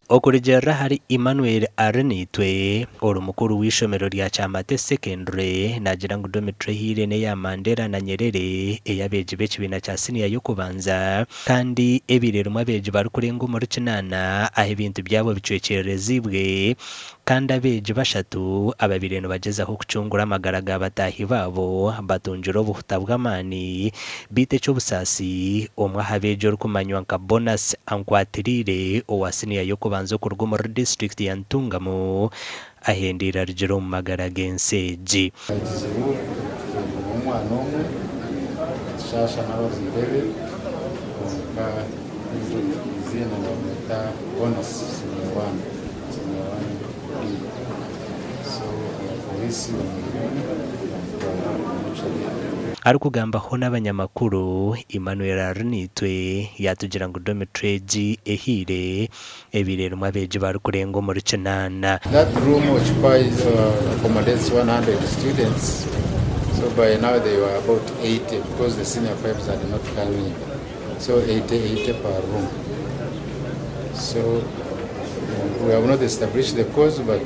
Okurugiirira ahari Emmanuel Arinaitwe, ori mukuru w'eishomero rya Kyamate Secondary naagira ngu dormitory ehiire n'eya Mandela na Nyerere ey'abeegi b'ekibiina kya siniya y'okubanza kandi ebaire erimu abeegi barikurenga omuri kinaana ahu ebintu byabo bicwekyerereziibwe kandi abeegi bashatu ababaire nibagyezaho kucungura amagara ga bataahi baabo batungire obuhuta bw'amaani Beitu eky'obusaasi, omwe aha beegi orikumanywa nka Bonus Ankwatiriire owa siniya y'okubanza okuruga omuri disiturikiti ya Ntungamo ahendeire arugire omu magara g'ensi egi. Ekizibu kufeerwa omwana omwe nikishaasha n'abazaire be kwonka eiziina nibamweta Bonus senior one, senior one B. So abapoliisi bamwihemu bamutwara omu mochari. Arikugambaho n'abanyamakuru, Emmanuel Arinaitwe yaatugira ngu dormitory egi ehiire ebaire erimu abeegi barikurenga omuri kinaana. That room occupies or accommodates 100 students so by now they were about 80 because the senior fives had not come in so 80 80 per room so we have not established the cause but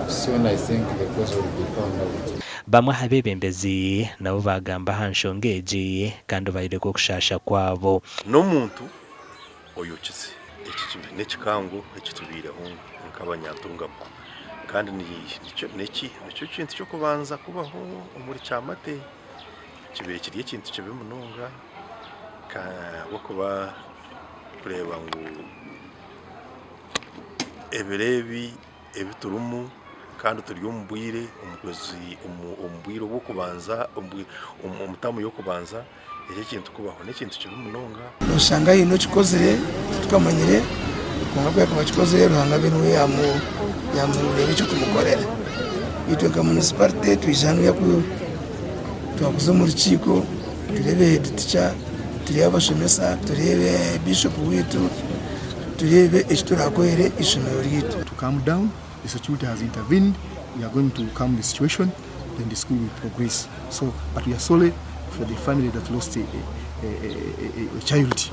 soon I think the cause will be found out. Bamwe aha beebembezi nabo baagamba aha nshonga egi kandi bayoreka okushaasha kwabo. N'omuntu oyokize. Eki n'ekikango ekitubaireho nk'abanyantungamo kandi nikyo kintu ky'okubanza kubaho omuri Kyamate. Kibaire kiri ekintu kibi munonga ahabw'okuba kureeba ngu ebiro ebi ebi turimu kandi turi omu bwire omu bwire obw'okubanza omu taamu y'okubanza eki ekintu kubaho n'ekintu kibi munonga. Noshanga haine okikozire titukamanyire kwonka ku yakuba akikozire Ruhanga abe niwe yamureeba eky'okumukorera. Itwe nka munisiparite twija hanuya twakuza omu rukiiko tureebe heedi tica, tureebe abashomesa, tureebe bishopu waitu. Tureebe eki turaakorere eishomero ryaitu. To calm down, the security has intervened, we are going to calm the situation then the school will progress so but we are sorry for the family that lost a, a, a, a child.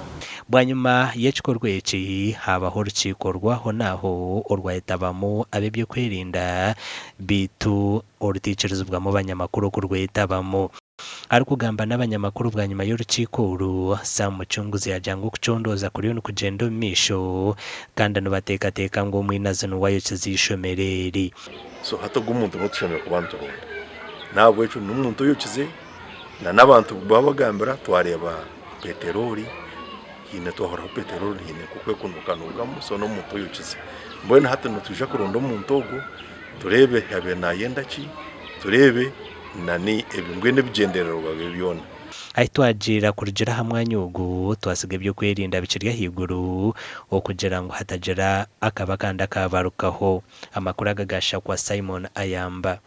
Bwanyima y'ekikorwa eki, haabaho orukiiko rw'ahonaaho orwayetabamu ab'eby'okwerinda beitu orutaikirizibwamu banyamakuru okurwetabamu. Arikugamba n'abanyamakuru bwanyima y'orukiiko oru, Sam Mucunguzi yaagira ngu okucondooza kuriyo nikugyenda omu maisho kandi nibateekateeka ngu omwinazi niwe ayokize eishomero eri. So hati ogu omuntu niwe tushemereire kuba nituronda. Nahabwekyo n'omuntu oyokize na n'abantu babagambira twareeba peteroli haine twahuriraho peteroli haine nk'okwekunukanukamu so n'omuntu oyokize. Mbwenu hati nitwija kuronda omuntu ogwo tureebe yabaire nayenda ki, tureebe nani ebi mbwenu ebigyendererwa bye byona. Ahi twagiira kurugira aha mwanya ogu, twasiga eby'okwerinda bikiri ahaiguru okugira ngu hatagira akabi akandi akaabarukaho. Amakuru aga gaashakwa Simon Ayamba.